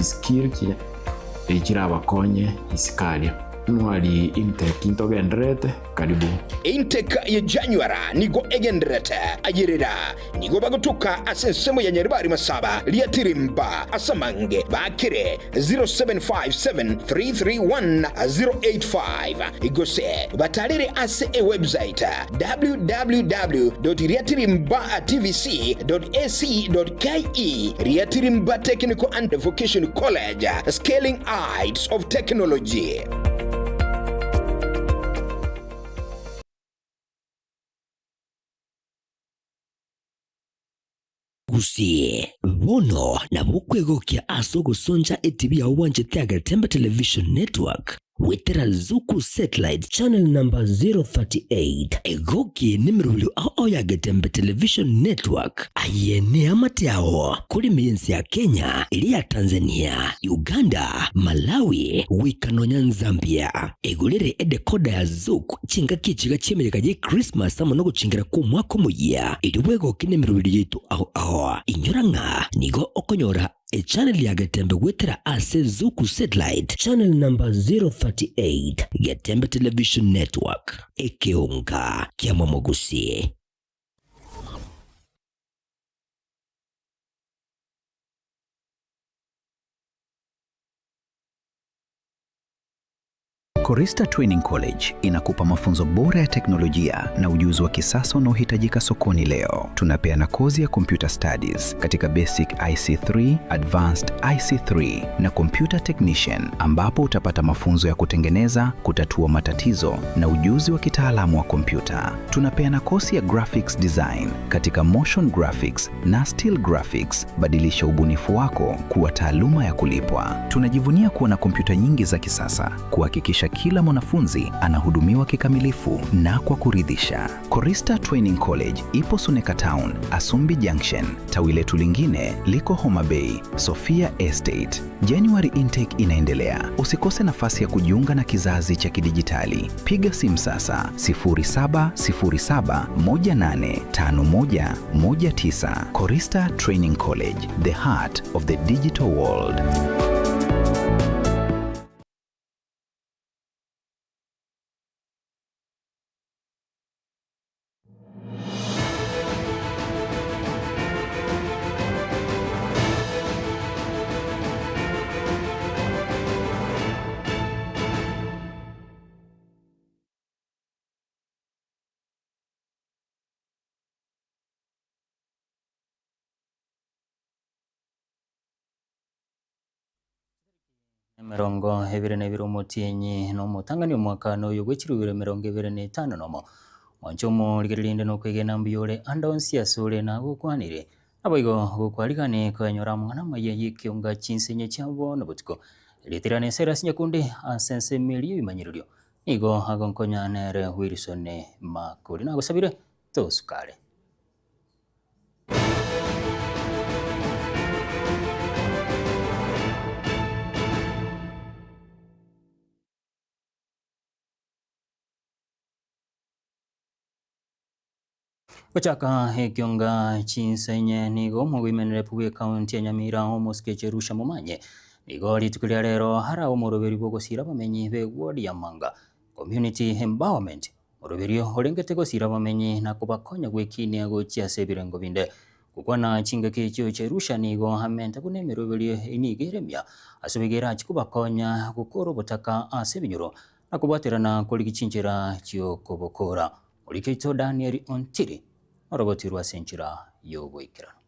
chiskill chiria chirabakonye isiko aria. Nwari intake ntogendererete karibu. Intake ya January nigo egendererete ayerera nigo bagotoka ase ensemo ya Nyaribari Masaba, Riatirimba, ase amange bakire 0757331085 gose batarere ase ewebsite www.riatirimbatvc.ac.ke Riatirimba Technical and Vocation College, Scaling Heights of Technology. Gusii, bono nabo okwegokia ase ogosoncha etibi yao bwanchete ya Getembe Television Network goetera Zuku Satellite channel number 038. Egoki nemerobio ao ao ya Getembe Television Network. Aye neamate ao korema ense ya Kenya, eria ya Tanzania, Uganda, Malawi, goika nonya Nzambia. Egorere edecoder ya Zuku chingaki echiga chi'emeyega ye Christmas amo nogochingera kw'omwaka omoyia, erio bwegoke nemerobio yaito ao ao. Inyora ng'a nigo okonyora echannel ya Getembe goetera ase Zuku Satellite channel number 038, Getembe Television Network, ekeonga kia Momogusi. Korista Training College inakupa mafunzo bora ya teknolojia na ujuzi wa kisasa unaohitajika sokoni leo. Tunapeana kozi ya computer studies katika basic IC3, advanced IC3 na computer technician, ambapo utapata mafunzo ya kutengeneza, kutatua matatizo na ujuzi wa kitaalamu wa kompyuta. Tunapeana kozi ya graphics design katika motion graphics na still graphics. Badilisha ubunifu wako kuwa taaluma ya kulipwa. Tunajivunia kuwa na kompyuta nyingi za kisasa kuhakikisha kila mwanafunzi anahudumiwa kikamilifu na kwa kuridhisha. Korista Training College ipo Suneka Town, Asumbi Junction. Tawi letu lingine liko Homa Bay, Sofia Estate. January intake inaendelea. Usikose nafasi ya kujiunga na kizazi cha kidijitali. Piga simu sasa 0707185119. Korista Training College, the heart of the digital world. Emerongo ebere na ebere omotienyi na omotang'ani omwakano oyo bwe chirubiro emerongo ebere na etano nomo. Mwanche omorigereria rinde nokwegena mbuya ore ande onsi asore nagokwanire. Naboigo gokwarigane koyanyora amang'ana amaya y'ekeonga chinsenye chia bono botuko. Erieta riane Cyrus Nyakundi ase ensemo eria y'ebimanyererio nigo agonkonya nere Wilson Makori. Nagosabire tosukare. Gochaka ekionga chinsenye nigo omogoimenere bw'ekaunti ya Nyamira omosike Jerusha Momanyi nigo rituko ria rero ara omoroberi bw'ogosira abamenyi be ward ya Manga Community Empowerment oroberio orengete gosira abamenyi na kobakonya gwekinia gochia ase ebirengo binde. Gokwana chingaki echio Jerusha nigo amente buna emeroberio nigo eremia ase oboigo erachi kobakonya gokora obotaka ase ebinyoro na kobwaterana korigia chinchera chi'okobokora. Orike oito Daniel Ontiri orogotirwe ase enchera y'ogoikeranu.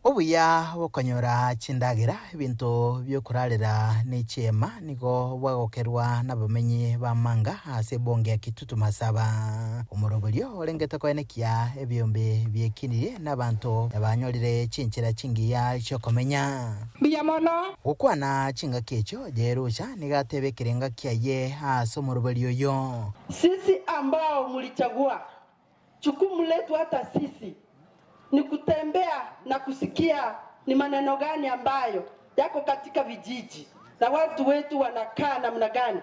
Obuya bw'okonyora chindagera, ebinto bi'okorarera ne chiema nigo bwagokerwa nabamenyi b'amanga ase ebonge ya Kitutu Masaba. Omoroberio orengete koenekia ebiombe biekinirie nabanto banyorire chinchera chingiya chi'okomenya. Mbuya mono. Gokwana chingaki echio, Jerusha nigo ateba ekerenga kiaye ase omoroberio oyio. Sisi ambao mulichagua, jukumu letu hata sisi ni kutembea na kusikia ni maneno gani ambayo yako katika vijiji na watu wetu wanakaa namna gani.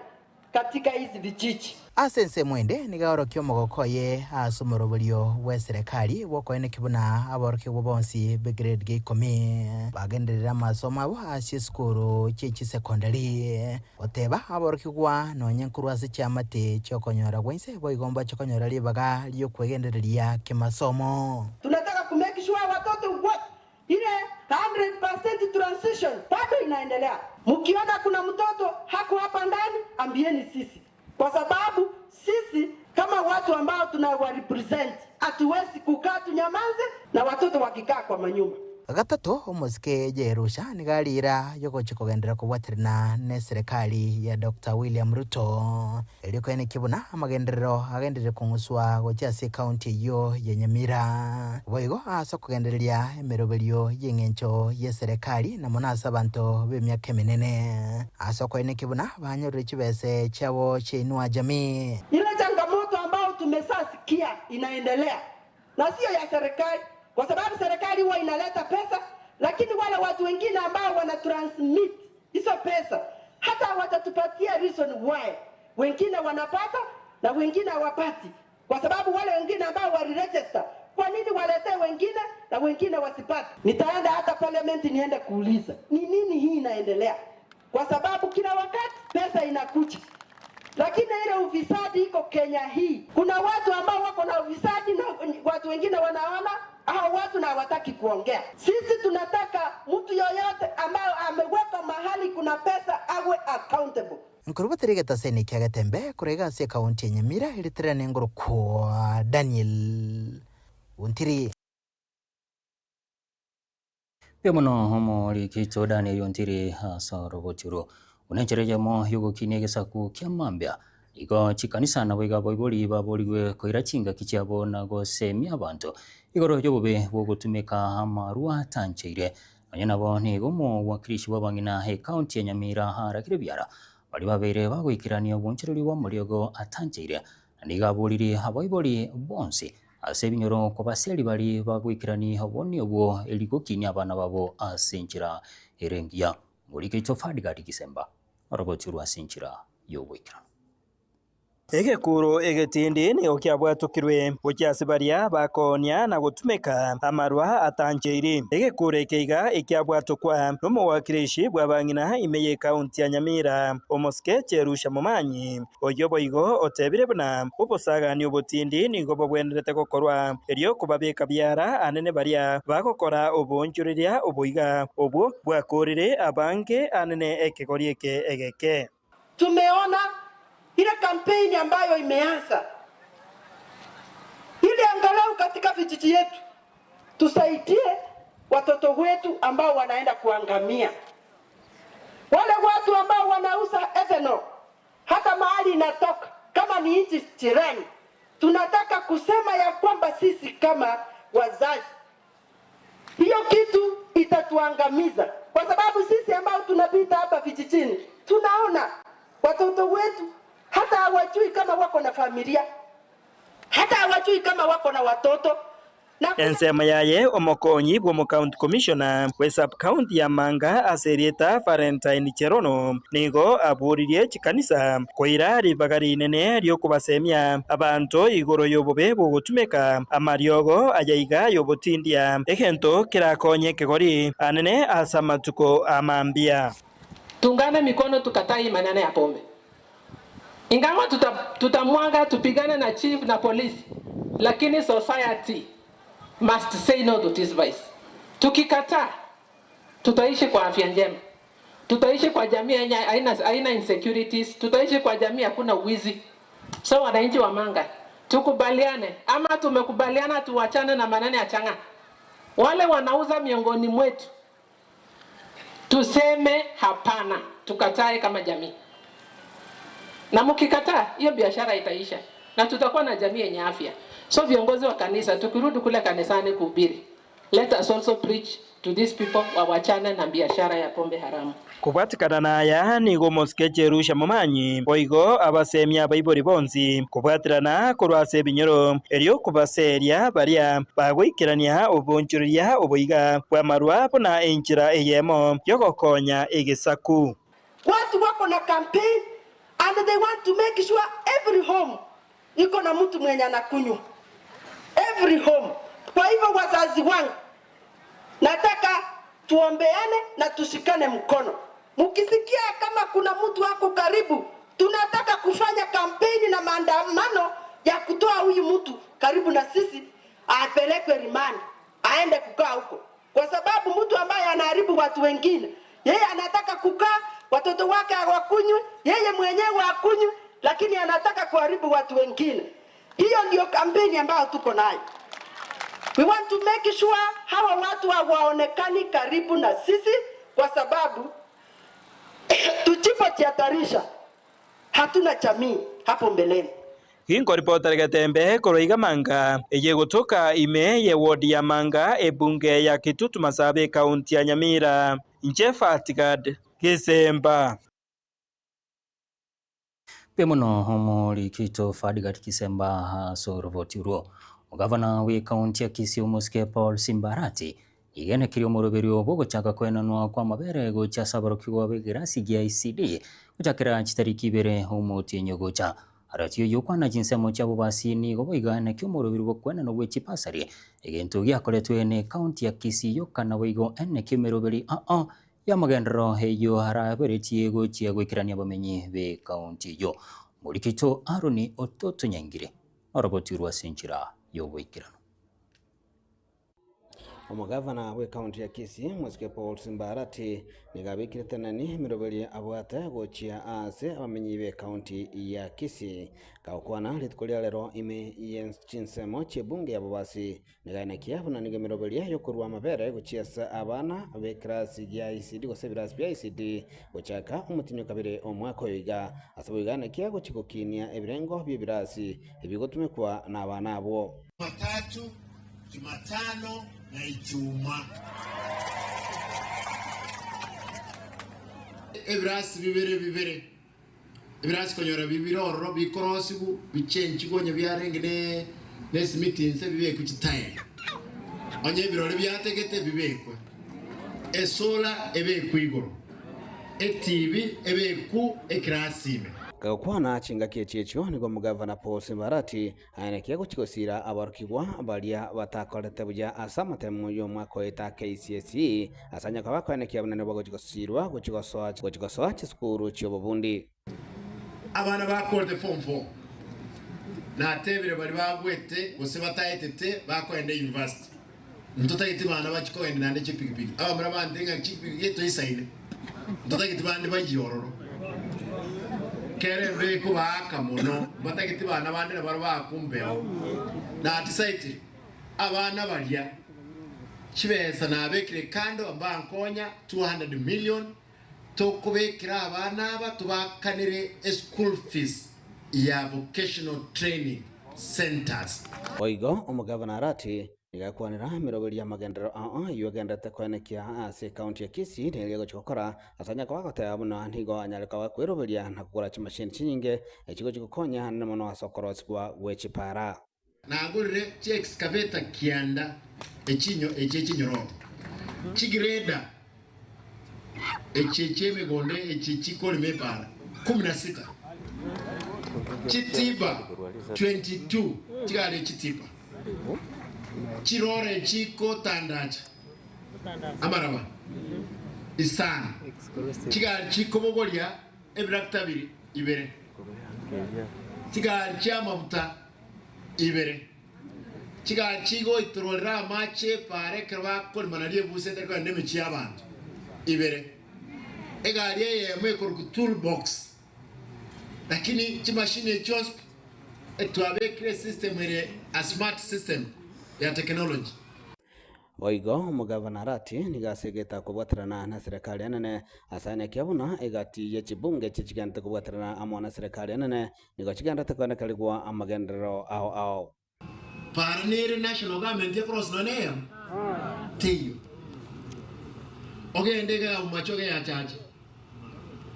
katika hizi vijiji. Ase ensemo ende nigo aorokia omogoko oye ase omoroberio bw'eserekari bw'okoenekia buna aborokigwa bonsi b'egrade gia ikomi bagenderere amasomo abo ase chisukuru chie chisekondari. Goteba aborokigwa nonye nkorwa ase chiamate chi'okonyora gwa inse boigo mbache konyora ribaga ri'okwegendereria kimasomo. Tunataka ku make sure watoto wote ile 100% transition bado inaendelea. Mkiona kuna mtoto hako hapa ndani, ambieni sisi, kwa sababu sisi kama watu ambao tunawa represent hatuwezi kukaa tunyamaze na watoto wakikaa kwa manyumba. Gatato, omosike Jerusha nigo arira yogochia kogenderera kobwaterana neserekari ya Doctor William Ruto erio koenekia buna amagenderero agenderere kong'uswa gochia ase ecounty eyio ya Nyamira. Boigo ase okogendereria emeroberio y'eng'encho y'eserekari na mono ase abanto b'emiaka emenene ase okoenekia buna banyorire chibese chiabo chia Inua Jamii. Ile changamoto ambao tumesasikia inaendelea na sio ya serikali, kwa sababu serikali huwa inaleta pesa, lakini wale watu wengine ambao wana transmit hizo pesa hata hawatatupatia reason why wengine wanapata na wengine hawapati, kwa sababu wale wengine ambao waliregister, kwa nini waletee wengine na wengine wasipate? Nitaenda hata parliament niende kuuliza ni nini hii inaendelea, kwa sababu kila wakati pesa inakuja lakini ile ufisadi iko Kenya hii. Kuna watu ambao wako na ufisadi na watu wengine wanaona hao watu na hawataki kuongea. Sisi tunataka mtu yoyote ambayo amewekwa mahali kuna pesa awe accountable. Nkorubatera egetaseni kia Getembe korwa iga ase ekaunti ya Nyamira eritere nengorokwa Daniel Ontiri. Mbuya mono omoriki oito Daniel Ontiri ase oroboti orwo. Buna enchera eyemo y'ogokinia egesaku kia mambia, igo chikanisa naboigo abaibori baborigwe koira chingaki chiabo na gosemia abanto igoro y'obobe bw'ogotumeka amarwa atancheire. Nonya nabo nigo omowakilishi bw'abang'ina ekaunti ya Nyamira aragire biara baria babeire bagoikerania obonchereri bw'amoriogo atancheire na nigo aboririe abaibori bonsi Ase ebinyoro kobaseri baria bagoikerania obonene obwo eri gokinia abana babo ase enchera ere engiya. Morike Ferdgard Gisemba orogochurwa ase enchera y'ogoikeranu. Egekuro egetindi nigo kiabwatokirwe gochia ase baria bakoonia na gotumeka amarwa atancheiri. Egekuro eke iga ekiabwatokwa nomowakilishi bw'abang'ina ime y'ekaunti ya Nyamira, omosike Cherusha Momanyi. Oyio boigo otebire buna obosagani obotindi nigo bogwenerete gokorwa, erio kobabeka biara anene baria bagokora oboonchoreria oboiga obwo bwakoorire abange anene ekegori eke egeke. Tumeona ile kampeni ambayo imeanza ili angalau katika vijiji yetu tusaidie watoto wetu ambao wanaenda kuangamia, wale watu ambao wanauza ethanol hata mahali inatoka kama ni nchi jirani. Tunataka kusema ya kwamba sisi kama wazazi, hiyo kitu itatuangamiza, kwa sababu sisi ambao tunapita hapa vijijini tunaona watoto wetu hata hawajui kama wako na familia, hata hawajui kama wako na watoto. Ensemo yaye omokonyi bw'omocounty commissioner bwe sub-county ya Manga ase erieta Valentine Cherono nigo aboririe chikanisa koira ribaga rinene riokobasemia abanto igoro y'obobe bogotumeka amariogo aya iga y'obotindia egento kerakonye ekegori anene ase amatuko amambia. Tungane mikono tukatai maneno ya pombe. Ingawa tutamwaga tupigane na chief na polisi, lakini society must say no to this vice. Tukikataa tutaishi kwa afya njema, tutaishi kwa jamii yenye haina insecurities, tutaishi kwa jamii hakuna wizi. So wananchi wa Manga tukubaliane, ama tumekubaliana tuwachane na maneno ya chang'aa. Wale wanauza miongoni mwetu tuseme hapana, tukatae kama jamii. Na mkikataa hiyo biashara itaisha na tutakuwa na jamii yenye afya. So viongozi wa kanisa, tukirudi kule kanisani kuhubiri, let us also preach to these people wawachane na biashara ya pombe haramu. Kobwatikana naya nigo omosike Cherusha Momanyi boigo abasemia abaibori bonsi kobwatirana korwa ase ebinyoro erio kobaseria baria bagoikerania obonchoreria oboiga bw'amarwa buna enchera eyemo yogokonya egesaku. Watu wako na campaign. And they want to make sure every home iko na mtu mwenye anakunywa. Every home. Kwa hivyo wazazi wangu, nataka tuombeane na tushikane mkono. Mkisikia kama kuna mtu ako karibu, tunataka kufanya kampeni na maandamano ya kutoa huyu mtu karibu na sisi, apelekwe rimandi, aende kukaa huko, kwa sababu mtu ambaye anaharibu watu wengine, yeye anataka kukaa, watoto wake hawakunywi, yeye mwenyewe akunywi, lakini anataka kuharibu watu wengine. Hiyo ndio kampeni ambayo tuko nayo. We want to make sure hawa watu hawaonekani karibu na sisi, kwa sababu tusipojihatarisha hatuna jamii hapo mbeleni. Ginkoripotera Getembe korwa iga Manga eye gotoka ime ye ward ya Manga ebunge ya Kitutu Masaba ekaunti ya Nyamira inche Fatigad Gisemba. Mbuya mono omorikito Fadigat Kisemba ase oroboti orwo. Omogavana bwe ekaunti ya Kisii omosike Paul Simbarati iga enekirie omoroberio bwogochaka koenanwa kwa amabere gochia ase aborokigwa b'egerasi gia ECD gochakera chitariki ibere omotienyi ogocha. Arati oyio okwana chinsemo chia bobasi nigo boiga eneki omoroberio bw'okoenanwa bwe chibasari egento giakoretwe na ekaunti ya Kisii yoka naboigo eneki emeroberi aa y'amagenderero eyio araberetie gochia goikerania abamenyi b'ekaunti eyio. Omorikito Aaron Ototo Nyangire noroboti rwa ase enchera y'oboikeranu. Omogavana bw'ekaunti ya Kisii, Omosike Paul Simba Arati, nigo abekire teneni emeroberi abwate gochia ase abamenyi b'ekaunti ya Kisii. Kagokwana rituko ria rero ime ye chinsemo chi'ebunge ya Bobasi, nigo aenekia buna nigo emeroberi yokorwa amabere gochia ase abana b'ekerasi gia ECD gose ebirasi bia ECD gochaka omotinyo kabere omwaka oyo iga. Ase boigo aenekia gochia gokinia ebirengo bi'ebirasi ebigotumekwa na abana abwo. Jumatatu, Jumatano na Ijumaa. Ebirasi bibere bibere, ebirasi konyora bibire ororo bikorosigu bichenchigwe onye biarenge ne nesimiti inse bibekwe chitile, onye ebirori biategete bibekwe, esola ebekwe igoro, etibi ebeku ekirasi ime. Gagokwana chingaki echi echio nigo omogavana Paul Simbarati aenekia gochia gosira aborokigwa baria batakorete buya ase amatemo y'omwaka oeta KCSE ase onye koba koenekia buna nigo bagochia gosirwa gochia gosoa gochia gosoa chisukuru chi'obobundi. Abana bakorete form four natebire baria bagwete gose bataetete bakoenda university ntotageti bana bachie kogenda naende chipigipigi abamura bante ng'a chipigipigi etoisaine ntotageti bande bayie ororo kere embe ekobaaka mono mbatageti bana bande nabaro bakumbeo natisaitire abana baria chibesa nabekire kando mbankonya 200 million Tokobekera abana aba tobakanere eschool fees ya vocational training centers. Boigo omogavana Arati nigo akwanera emeroberi y'amagenderero ao ayio agenderete koenekia ase ekaunti ya Kisii neria egochia gokora ase anyare koba agoteba buna nigo anyare koba kweroberia na kogora chimashini chinyinge echigochia gokonya anene mono ase okorosigwa gwe chipara. Nagorire chiexcavator kianda echinyo echi echinyororo, chigreda echi echi'emegondo echi chikorema epaara 16, chitiba 22 chigari echitiba, chirore chikotandacha amaraba isano, chigari chikobogoria ebirakita biri ibere, chigari chi'amabuta Ibere, chigari chigoitororera amache epaara ekero bakorema nario ebusa etari kogenda emechie y'abanto. Ibere, egari eyemo ekorokwa tool box, lakini chimashini echio chionsi pi twabekire esystem ere a smart system ya technology. Boigo omogavana Arati nigo asegete kobwaterana na serikali enene ase anekia buna egati ye chibunge echi chigenderete kobwaterana amo na serikali enene Nigo chigenderete koenekerigwa amagenderero ao ao. Para nere national government ekorosi nonya neyemo? Teiyo. Ogende iga omoche ogeachache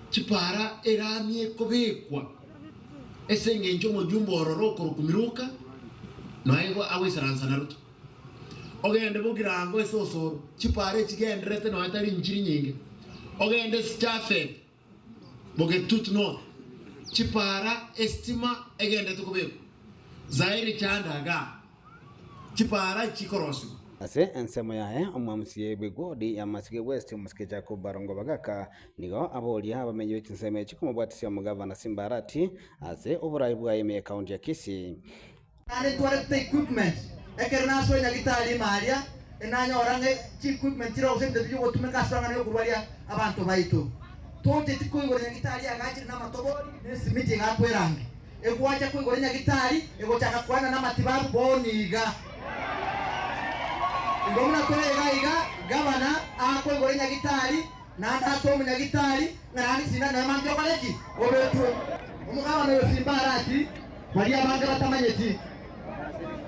chipara erami ekobekwa ase engencho omojumbe ororo okorokwa Miruka noe igo agoisaransa na Ruto. Ogende Bogirango ase osoro chipara echigendererete nonya tari nchiri nyinge. Ogende Chafed Bogetut North. Chipara, esitima egenderete kobekwa, Zaire chanda igaa, chipara chikorosigwa. Ase ensemo yaye, omwamsie bw'egwodi ya Masige West, omosike Jacob Barongo Bagaka, nigo aboria abamenyi be chinsemo echi komobwatisia omogavana Simba Arati ase oborai bwaye ime y'ekaunti ya Kisii. Naende ntwarete equipment, ekero nasoa nyagitari ime aria, nanyora ng'a chi-equipment chire gose ebinto bigotumeka ase amang'ana yokorwaria abanto baito. Tocheti koigora nyagitari agachire namatobori na esimiti egakwa erangi. Egwacha koigora nyagitari egochaka koenana amatibabu bono iga. Igo buna tore iga iga, gavana akoigora nyagitari naende atoe omonyagitari ng'a naende chisindano naye mambia okore ki? Obetwe. Omogabana oyo Simba Arati, baria abange batamanyeti.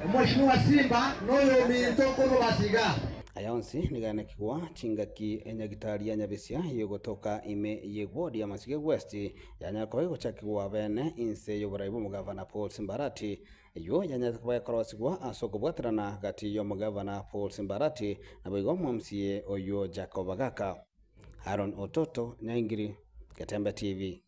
Omweshimiwa Simba noyominto korwa Basiga. Aya onsi nigo aenekigwa chingaki enyagitari ya Nyabisia y'ogotoka ime y'eward ya Masige West yanyara koba egochakigwa bene inse y'oborai bw'omogavana Paul Simbarati. Eyio yanyarete koba ekorosigwa ase okobwaterana gati y'omogavana Paul Simbarati naboigo omomca oyio Jacob Bagaka. Aaron Ototo, Nyaingiri, Getembe TV.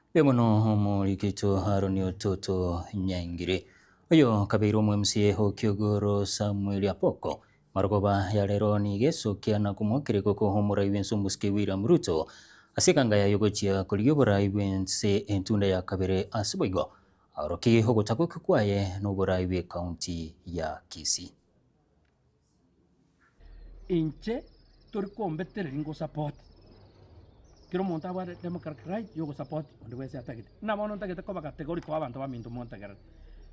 Mbuya mono omorikito Aaron Ototo Nyaingire. Oyo kabeire omo MCA o Kiogoro Samuel Apoko. Marogoba ya rero nigo esokia na komoakera egoko omorai bwense omosike William Ruto ase ekanga yaye ogochia korigia oborai bwense entunda ya kabere ase boigo aorokie ogotagokia kwaye noborai bwe county ya Kisii. Inche tori kombetereria ngosapoti, kera omonto abwate democratic right ya ogosapoti onde bwensi atagete. Buna bono ntagete koba categorical abanto baminto montegerere,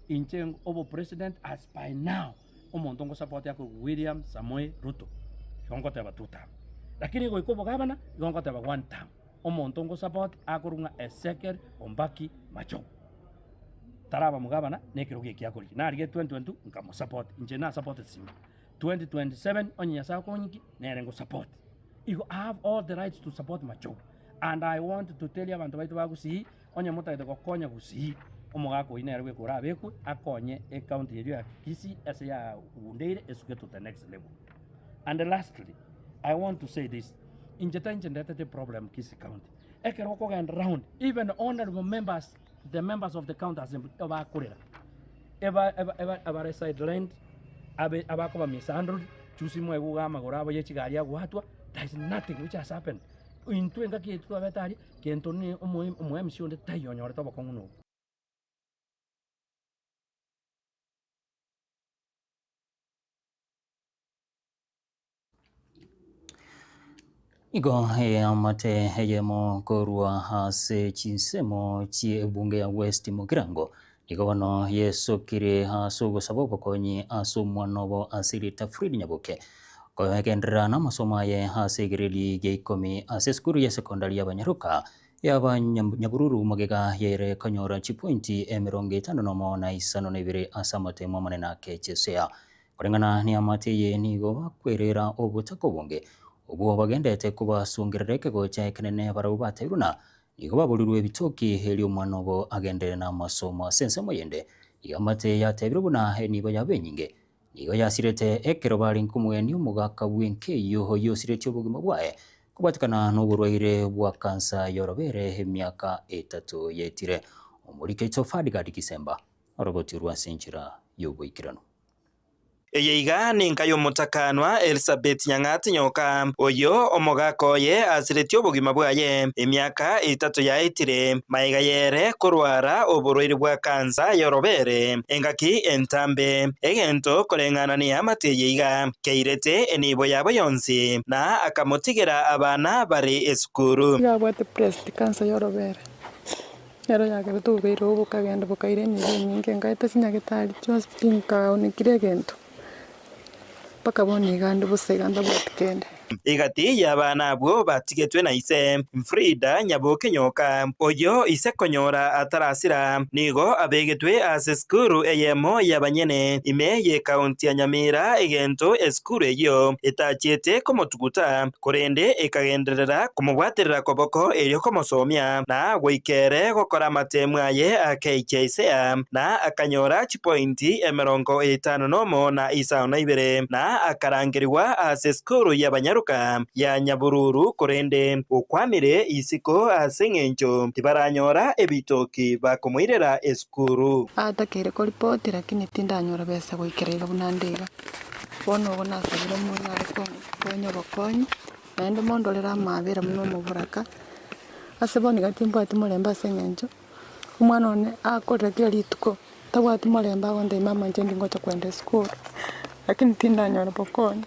inche obo president as by now, omonto ngosapoti akorokwa William Samoei Ruto, igo ngoteba two term. Lakini goika obogabana, igo ngoteba one term. Omonto ngosapoti akorokwa ng'a Ezekiel Ombaki Machogu. Taraba omogabana na ekerogo eke akorigia. Narigia 2022 nkamosupport, inche nasupportete Simba. 2027 onye Nyasaye okonyiki nere ngosupport. Igo I have all the rights to support Machogu and I want to tell you abanto baito ba Gusii onye motagete gokonya Gusii omogaka oyio nere bweka orabekwe akonye ecounty eria ya Kisii ase yagundeire esuke to the next level. And lastly, I want to say this, inche tainche ndetete eproblem Kisii county. Ekero okogenda round even honourable members The members of the county assembly ebakorera eba eba eba abare sidelined abe abakoba mishandled chusi mwaigwa iga amagoro abo ye chigari agwatwa there is nothing which has happened. Intwe engaki yaito twabete aria kento ne omo omo MC onde taiyo onyorete obokong'u na obwo. Igo eamate eyemo korwa ase chinsemo chi'ebunge ya West Mugirango nigo bono yesokire ase ogosaba obokonyi ase omwana obo ase erieta Fred Nyaboke kogenderera namasomo aye ase egredi gia ikomi ase esukuru ya sekondari y'Abanyaroka yaba Nyabururu magega yaire konyora chipointi emerongo etano nomo na isano na ibere ase amatemo amanene ake Chesea. Koreng'ana neamate eye nigo bakwerera obotaka obonge, obwo bagendete kobasongerera ekegocha ekenene barabwo batebiwe ng'a nigo baborirwe ebitoki erio omwana obo agenderere namasomo ase ensemo yende. Eamate yatebire buna enibo yabo enyinge nigo yasirete ekero barenge komogenia omogaka bw'enka eyio oyio osiretie obogima bwaye kobwatekana noborwaire bwa kansa y'orobere emiaka etato yaetire. Omorikeito Ferdgard Kisemba orogotirwe ase enchera y'oboikeranu. Eye iga ninka y'omotakanwa Elisabeti Nyang'ati Nyoka, oyio omogaka oye asiretie obogima bwaye emiaka etato yaetire, magega yere korwara oborwaire bwa kansa y'orobere engaki entambe, egento koreng'ana neamate eye iga keirete enibo yabo yonsi, na akamotigera abana bare esukuru. Iga abwate breast cancer y'orobere. Ero yagerete obobeire obo bokagenda bokaira emibe eminge, nkaeta chinyagetari chionsi pi nkaonekire egento, mpaka bono iga inde bosa iga ntabwati kende. Egati y'abana abwo batigetwe na ise, Frida Nyaboke Nyoka, oyio ise konyora atarasira, nigo abegetwe ase esukuru eyemo y'abanyene ime y'ekaunti ya Nyamira egento esukuru eyio etachiete komotuguta. Korende ekagenderera komobwaterera koboko erio komosomia, na goika ere gokora amateemu aye akeichia Isea, na akanyora chipointi emerongo etano nomo na isano na ibere, na akarangerigwa ase esukuru y'abanyaruka. Nyaroka ya Nyabururu korende okwamire isiko ase engencho tibaranyora ebitoki bakomoirera esukuru. Atakeire koripoti lakini tindanyora besa goikera iga buna nde iga. Bono ogo nasabire omong'ina are konkonya obokonyi, naende mondorere amaabera buna omoboraka, ase bono iga timbwati morembe ase eng'encho, omwana one akorera kera rituko, tabwati morembe agontebia mama inche ndingocha kogenda esukuru, lakini tindanyora bokonyi.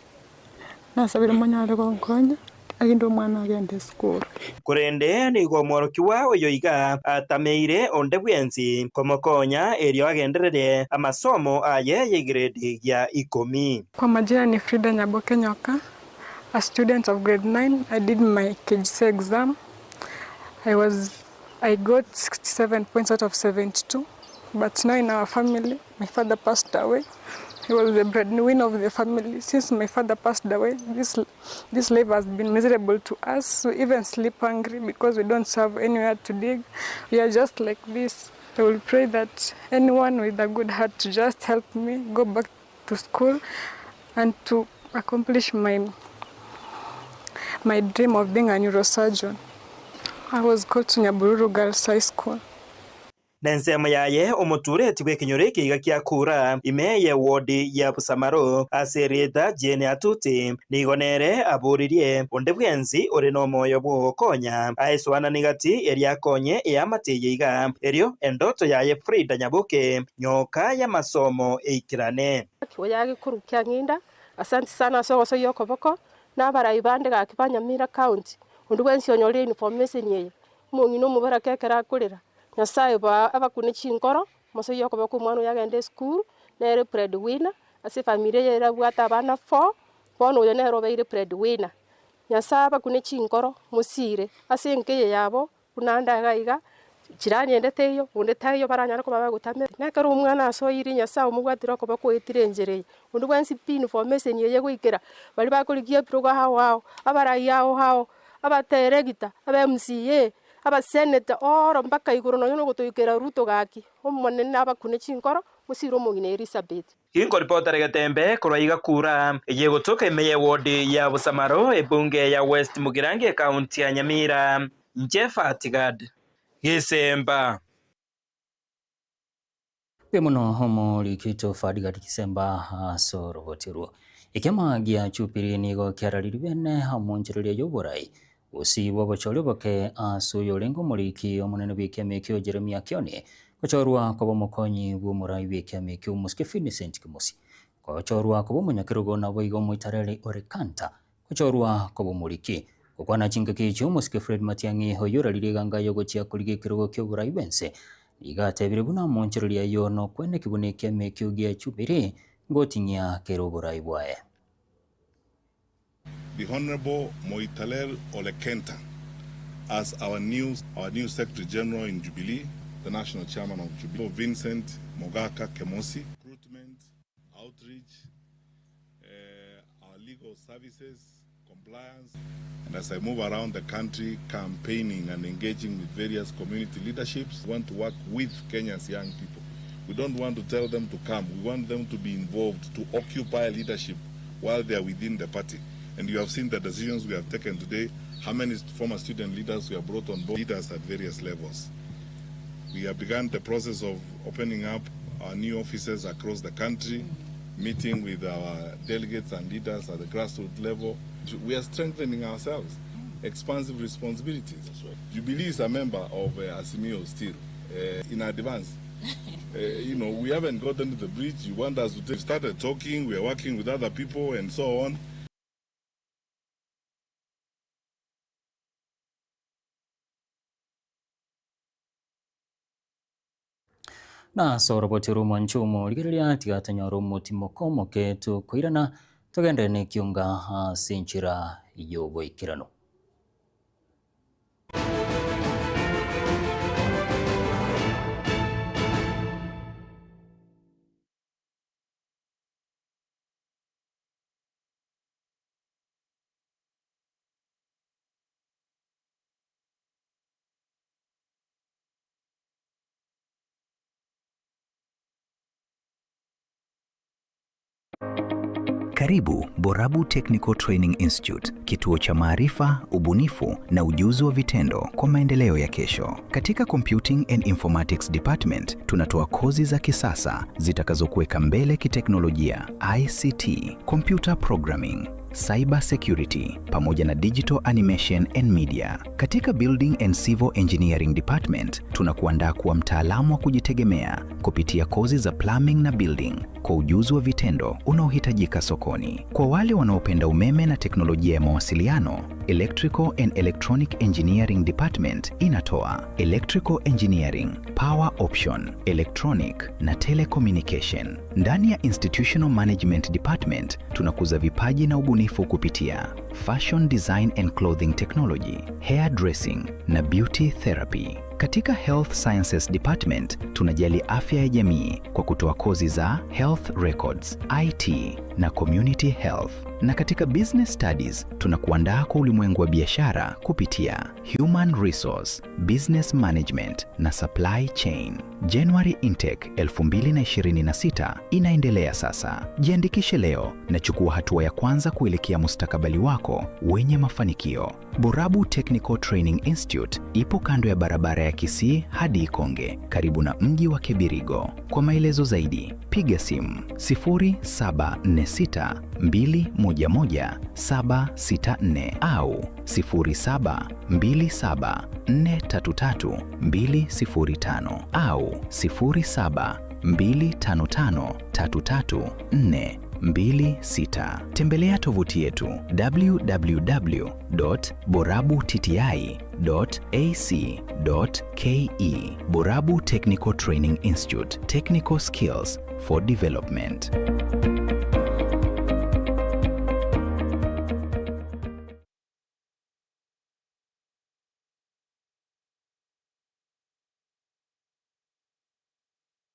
Nasabire monyare gonkonya, erinde omwana agende esukuru. Korende nigo omworokigwa oyo iga atameire onde bwensi komokonya erio agenderere amasomo aye y'egrade gia ikomi. Kwa majina ni Frida Nyaboke Nyoka, a student of grade 9, I did my KJSEA exam, I was I got 67 points out of 72 but now in our family my father passed away he was the breadwinner of the family since my father passed away this this life has been miserable to us we even sleep hungry because we don't have anywhere to dig we are just like this I will pray that anyone with a good heart to just help me go back to school and to accomplish my my dream of being a neurosurgeon. I was called to Nyabururu Girls High School. Nensemo yaye omotureti bw'ekenyoro eke iga kia kura ime ye ward ya Busamaro ase erieta Jane Atuti nigo nere aboririe onde bwensi ore nomoyo bw'ogokonya aesoanani gati erio akonye eamate eye iga erio endoto yaye Frida Nyaboke nyoka y'amasomo eikerane. Oyo agekorwa kiang'inda, Asante sana ase ogosoyia okoboko, na abarai bande gaki ba Nyamira County, onde bwensi onyorire information eye, omong'ina omoboraka ekero akorera, Nyasaye ba abakune chinkoro, mosoyie okoboko omwana oyo agende esukuru, nere bread winner, ase efamiri eye erabwate abana four, bono oyo nere obeire bread winner. Nyasaye abakune chinkoro, mosire, ase enka eye yabo, Buna ande iga iga, chirani ende teiyo, onde taiyo baranyare koba bagotamera. Na ekero omwana asoirie Nyasae omobwatire okoba koetire enchera eye, onde bwensi pi information eye goikera, baria bakorigia ebirogo ao ao, abarai ao ao, abateregita, aba MCA, abaseneta, oro mpaka igoro nonye na ogotoikera Ruto gaki, Omonene abakune chinkoro, mosire omong'ina Elisabeth. Inkoripotera egetembe korwa iga kura eye egotoka ime y'ewodi ya Busamaro, ebunge ya West Mugirango ekaunti ya Nyamira. Inche Fatigad Gisemba. Mbuya mono omoriki oito Fadigad Gisemba ase oroboti orwo. Ekiama gia Jubilee nigo kiararirie bene omonchereria y'oborai Gose bw'obochori oboke ase oyorenge omoriki omonene bw'ekiama ekio Jeremia Kioni, gochorwa koba omokonyi bw'omorai bw'ekiama ekio Omosike Vincent Kimosi, gochorwa koba omonyakerogo naboigo omoitareri ore Kanta, gochorwa koba omoriki. Gokwana chingaki echio Omosike Fred Matiang'i oyio orarire eganga y'ogochia korigia ekerogo ki'oborai bw'ense, nigo atebire buna omonchereria ayio nokweneki buna ekiama ekio gia Jubilee ngoting'ia kere oborai bwaye. The Honourable Moitalel Ole Kenta as our new our new Secretary General in Jubilee, the National Chairman of Jubilee, Vincent Mogaka Kemosi. Recruitment, outreach, uh, our legal services, compliance. And as I move around the country campaigning and engaging with various community leaderships, we want to work with Kenya's young people. We don't want to tell them to come. We want them to be involved, to occupy leadership while they are within the party. And you have seen the decisions we have taken today, how many former student leaders we have brought on board, leaders at various levels. We have begun the process of opening up our new offices across the country, meeting with our delegates and leaders at the grassroots level. We are strengthening ourselves, expansive responsibilities. Right. Jubilee is a member of Azimio still, in advance. You know, we haven't gotten to the bridge. You want us to take, started talking, we are working with other people and so on. Na ase oroboti rw'omwancho omorigereria tiga tonyore omotimoko omoke tokoirana togenderere nekionga ase enchera y'oboikeranu. Karibu Borabu Technical Training Institute, kituo cha maarifa, ubunifu na ujuzi wa vitendo kwa maendeleo ya kesho. Katika Computing and Informatics Department tunatoa kozi za kisasa zitakazokuweka mbele kiteknolojia, ICT, computer programming, cyber security pamoja na digital animation and media. Katika Building and Civil Engineering Department tunakuandaa kuwa mtaalamu wa kujitegemea kupitia kozi za plumbing na building kwa ujuzi wa vitendo unaohitajika sokoni. Kwa wale wanaopenda umeme na teknolojia ya mawasiliano, Electrical and Electronic Engineering Department inatoa Electrical Engineering, Power Option, Electronic na Telecommunication. Ndani ya Institutional Management Department tunakuza vipaji na ubunifu kupitia Fashion Design and Clothing Technology, Hair Dressing na Beauty Therapy. Katika Health Sciences Department tunajali afya ya jamii kwa kutoa kozi za Health Records, IT na Community Health. Na katika Business Studies tunakuandaa kwa ulimwengu wa biashara kupitia Human Resource, Business Management na Supply Chain. January Intake 2026 inaendelea sasa. Jiandikishe leo na chukua hatua ya kwanza kuelekea mustakabali wako wenye mafanikio. Borabu Technical Training Institute ipo kando ya barabara ya Kisii hadi Ikonge, karibu na mji wa Kebirigo. Kwa maelezo zaidi, piga simu 0746 211 764 au 0727 433 205 au 0725 533 426. Tembelea tovuti yetu www.borabutti.ac.ke. Borabu Technical Training Institute, Technical Skills for Development.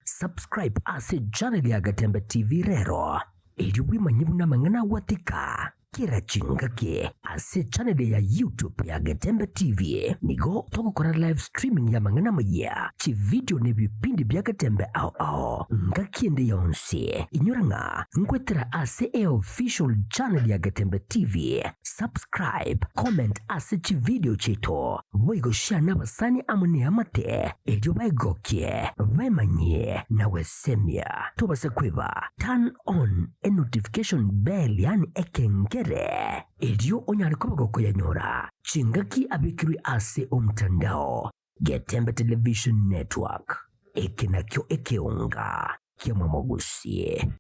Subscribe ase channel ya Gatembe TV rero eri bwimanye buna amang'ana agwatika kera chingaki ase channel ya YouTube ya Gatembe TV nigo togokora live streaming ya amang'ana amaya chividio na ebipindi bia Gatembe ao ao ngaki ende yonsi inyora ng'a nkwetera ase eofficial channel ya Gatembe TV subscribe comment ase chividio chiaito boigo share na abasani amo na eamate erio baegokie bemanyie na gwesemia tobase kweba turn on enotification bell yaani ekengere erio onyare koba gokoyanyora chingaki abekirwe ase omtandao Getembe Television Network eke nakio ekeonga kia Mwamogusie.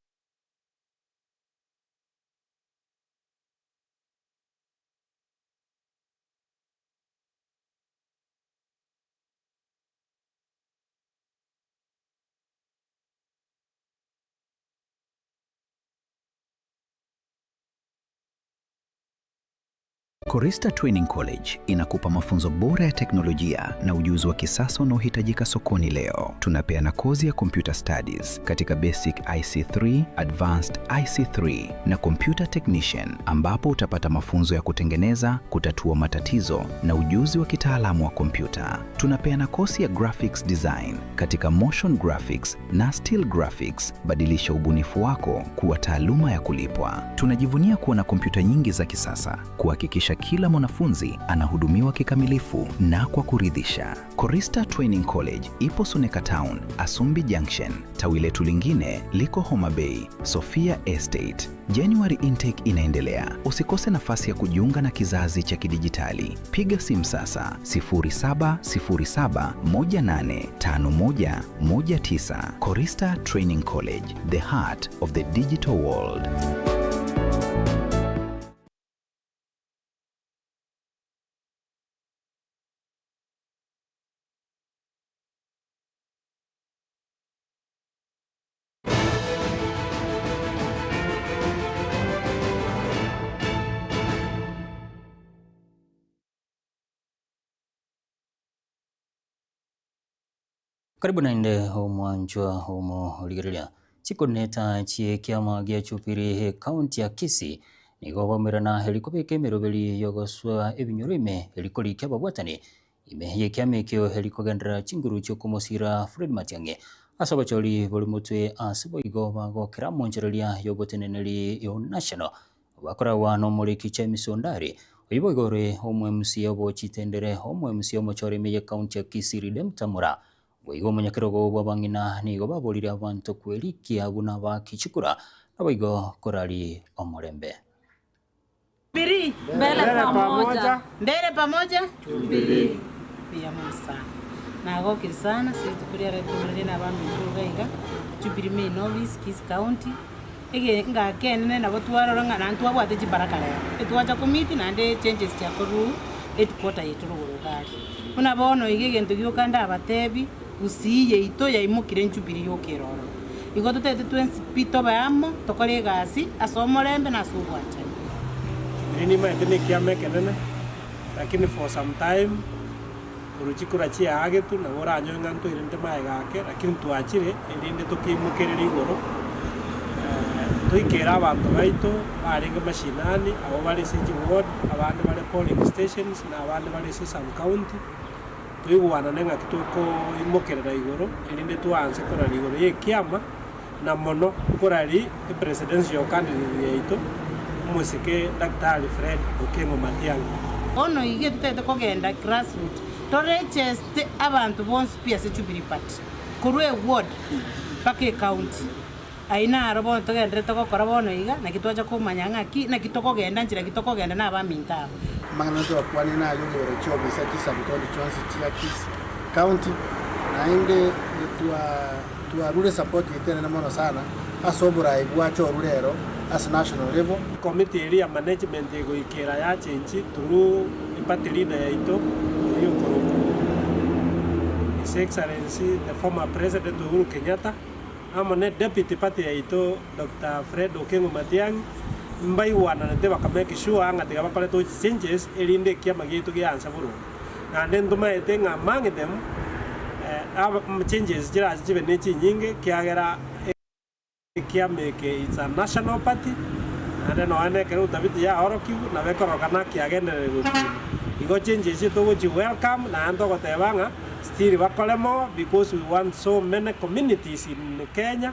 Korista Training College inakupa mafunzo bora ya teknolojia na ujuzi wa kisasa unaohitajika sokoni leo. Tunapeana kozi ya Computer Studies katika Basic IC3, Advanced IC3 na Computer Technician ambapo utapata mafunzo ya kutengeneza, kutatua matatizo na ujuzi wa kitaalamu wa kompyuta. Tunapeana kozi ya Graphics Design katika Motion Graphics na Still Graphics. Badilisha ubunifu wako kuwa taaluma ya kulipwa. Tunajivunia kuwa na kompyuta nyingi za kisasa kuhakikisha kila mwanafunzi anahudumiwa kikamilifu na kwa kuridhisha. Korista Training College ipo Suneka Town, Asumbi Junction. Tawi letu lingine liko Homa Bay, Sofia Estate. January intake inaendelea. Usikose nafasi ya kujiunga na kizazi cha kidijitali. Piga simu sasa 0707185119. Korista Training College, the heart of the digital world. Karibu naende omwanchwa omorigereria chikoneta chiekiama gia Jubilee ekaunti ya Kisii nigo baumerana eri kobeka emeroberi yogoswa ebinyoro ime eri korikia ababwatani ime yekiama ekio eri kogenderera chinguru chiokomosira Fred Matiang'i. Ase obochori bore motwe ase boigo bagokera monchereria y'oboteneneri yo National bakoragwa nomoriki James Ondari, oyio boigo ore omo-MCA obochitendere omo-MCA omochore ime ye county ya Kisii Redemptor Mura. Boigo omonyakerogo bw'abang'ina nigo baborire abanto kwerikia buna bakichikura naboigo korari omorembe. Jubilee. Mbele pamoja. Mbele pamoja. Jubilee. Mbuya mono sana. Nagokire sana ase rituko ria rero tomeranie na abaminto iga iga, Jubilee Main Office, Kisii County, ege ngaki enene nabo twarora ng'a naende twabwate chibaraka rero. Etwacha komeet naende changes chiakorwa headquarter yaito rogoro iga aria. Buna bono iga egento gioka ndabatebi, Gusii yaito yaimokire Jubilee yoka ere ororo. Igo totagete twensi pi tobe amo, tokore egasi ase omorembe na ase obwanchani. Jubilee nimaete nekiama ekenene, lakini for some time korwa chikura chiaagetwe nabo oranyore ng'a ntwairente magega ake, lakini twachire erinde tokeimokerere igoro toikere abanto baito barenge mashinani, abwo bare ase chiward, abande bare polling stations, na abande bare ase sub county. Toigwanane ng'aki tokoimokerera igoro, erinde twaanse koraria igoro y'ekiama, na mono nkoraria epresidential candidate yaito, omosike Daktari Fred Okengo Matiang'i. Bono iga totagete kogenda grassroot toregeste abanto bonsi pi ase Jubilee Party korwa eward mpaka ecounty. Ayio naro bono togendererete gokora bono iga, naki twacha komanya ng'aki naki tokogenda nchera ki tokogenda na abaminto aba. Amang'ana twakwanire naye igoro chi'obisa chi'subcounty chionsi chia Kisii County, naende twarure support yaito enene mono sana ase oborai bwachorwa rero ase national level. Committee eria ya management egoikera yachenchi through eparty leader yaito oyio okorokwa His Excellency the former President Uhuru Kenyatta. Amo ne Deputy Party yaito Doctor Fred Okengo Matiang'i mbaigwananete baka make sure ng'a tiga bakore those changes erinde ekiama giaito gianse boronge. Naende ntomaete ng'a among them changes chirache chibe ne chinyinge ekiagera ekiama eke it's a national party naende nonya na ekero utafiti yaorokigwe nabo ekororokana kiagenderere gokina. Igo changes echi togochi welcome naende togoteba ng'a Still bakore more because we want so many communities in Kenya.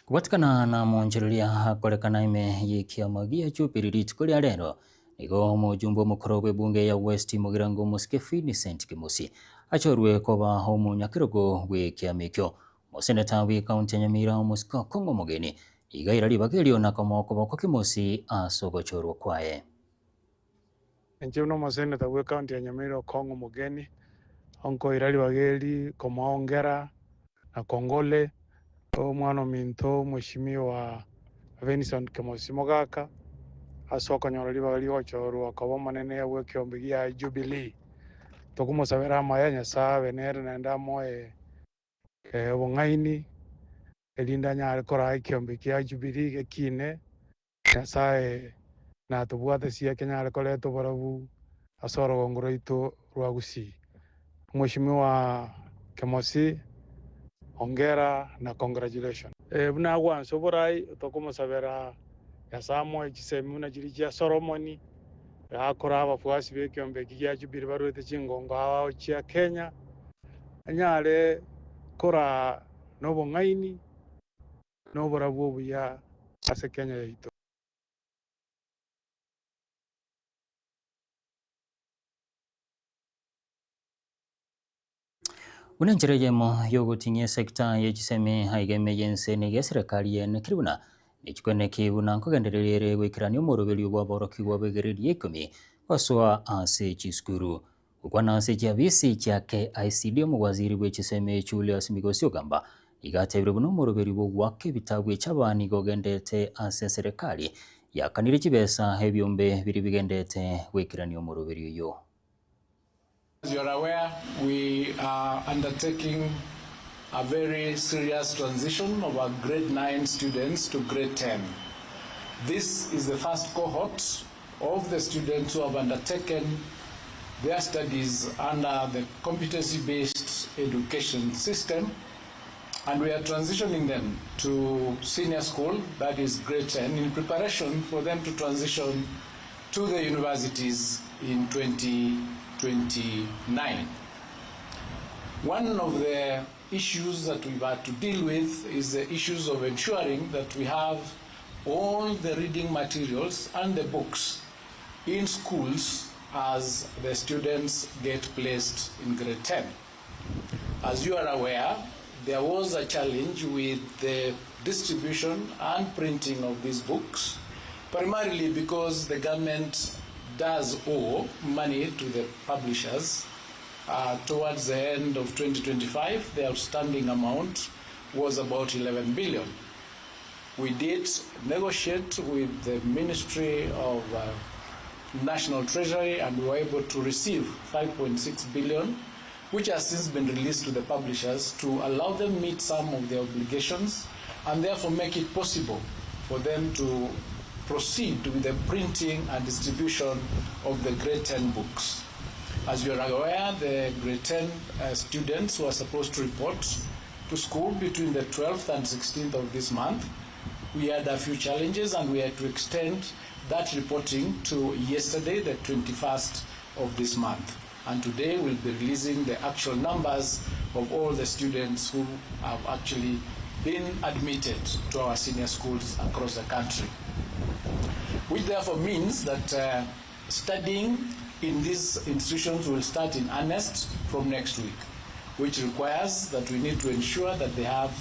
Kobatikana na monchereria akorekana ime y'ekiama gia Jubilee rituko ria rero, nigo omojumbe omokoro bw'ebunge ya West Mugirango Omosike Vincent Kimusi achorwe koba omonyakerogo bw'ekiama ekio. Omoseneta bw'ecounty ya Nyamira Omosike Okong'o Omogeni iga aira ribaga erio na komoa okoboko Kimusi ase ogochorwa kwaye. Inche buna omoseneta bw'ecounty ya Nyamira Okong'o Omogeni, onkoira ribaga eri komoa hongera na kongole omwana ominto omweshimiwa Vincent Kemosi Mogaka ase okonyora ribaga rigochorwa koba omonene bw'ekeombe gia Jubilee. Tokomosabera amaya Nyasae abe nere naende amoe obong'aini erinde anyare koraa ekeombe kia Jubilee gekine. Nyasae natobwatesie kenyare koreta oborabu ase orogongo rwaito rwa Gusii. Mweshimiwa Kemosi, hongera na congratulations. Buna agwansa oborai, tokomosabera Nyasae amoe chisemi buna chiria chia Solomoni, akore abafuasi b'ekeombe eki gia Jubilee barwete chingongo ao ao chia Kenya, anyare koraa nobong'aini noborabu obuya ase Kenya yaito. Buna enchera eyemo y'ogoting'ia esecta ye chisemi aiga ime y'ense nigo eserekari yenekire buna nechikweneki buna nkogendereria ere goikerania omoroberio bw'aborokigwa b'egrade ya ikomi gosoa ase chisukuru. Gokwana ase chiabisi chia KICD omowaziri bwe chisemi Julius Migosi Ogamba nigo atebire buna omoroberio bw'ogoaka ebitabu echaba nigo ogendete ase eserekari yakanire chibesa ebiombe biria bigendete goikerania omoroberio oyio. As you are aware, we are undertaking a very serious transition of our grade 9 students to grade 10. This is the first cohort of the students who have undertaken their studies under the competency-based education system, and we are transitioning them to senior school, that is grade 10, in preparation for them to transition to the universities in 20. 29. One of the issues that we've had to deal with is the issues of ensuring that we have all the reading materials and the books in schools as the students get placed in grade 10. As you are aware, there was a challenge with the distribution and printing of these books, primarily because the government does owe money to the publishers. Towards the end of 2025, the outstanding amount was about 11 billion. We did negotiate with the Ministry of National Treasury and we were able to receive 5.6 billion, which has since been released to the publishers to allow them meet some of their obligations and therefore make it possible for them to proceed with the printing and distribution of the grade 10 books. As you are aware, the grade 10 students were supposed to report to school between the 12th and 16th of this month. We had a few challenges and we had to extend that reporting to yesterday, the 21st of this month. And today we'll be releasing the actual numbers of all the students who have actually been admitted to our senior schools across the country. Which therefore means that studying in these institutions will start in earnest from next week, which requires that we need to ensure that they have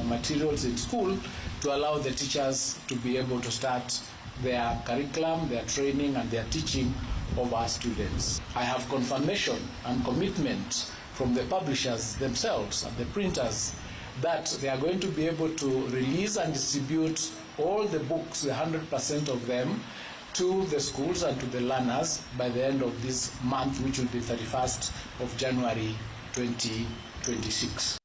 materials in school to allow the teachers to be able to start their curriculum, their training, and their teaching of our students. I have confirmation and commitment from the publishers themselves and the printers that they are going to be able to release and distribute all the books, the 100% of them, to the schools and to the learners by the end of this month, which will be 31st of January 2026.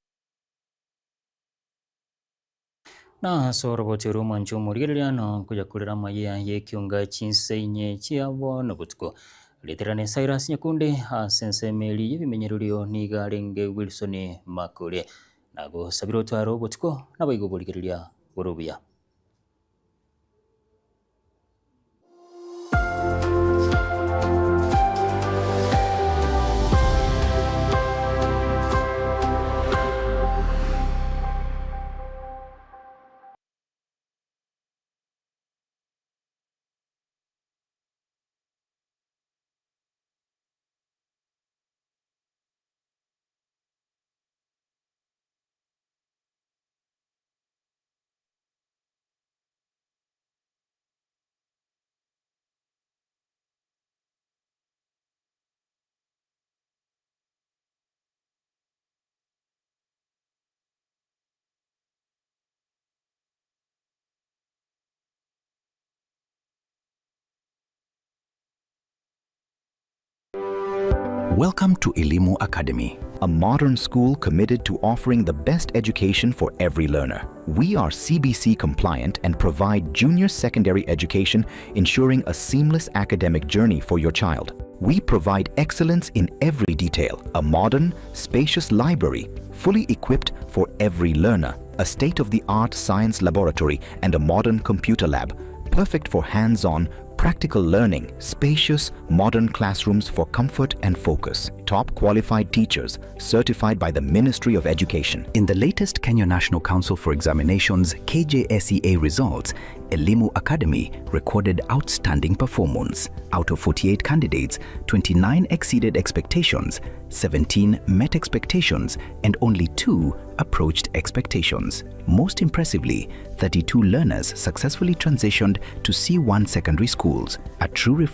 Na ase oroboti rw'omwancho omorigereria na koyakorera amaya y'ekionga chinse inye chiabo na botuko. Riterane Cyrus Nyakunde ase ensemo eria y'ebimenyererio niga arenge Wilson Makori. Nagosabire otware obotuko nabaigo oborigereria bore obuya. Welcome to Elimu Academy, a modern school committed to offering the best education for every learner. We are CBC compliant and provide junior secondary education, ensuring a seamless academic journey for your child. We provide excellence in every detail, a modern, spacious library, fully equipped for every learner, a state-of-the-art science laboratory and a modern computer lab, perfect for hands-on, practical learning, spacious, modern classrooms for comfort and focus, top qualified teachers certified by the Ministry of Education. In the latest Kenya National Council for Examinations KJSEA results, Elimu Academy recorded outstanding performance. Out of 48 candidates, 29 exceeded expectations, 17 met expectations, and only 2 approached expectations. Most impressively, 32 learners successfully transitioned to C1 secondary schools, a true reflection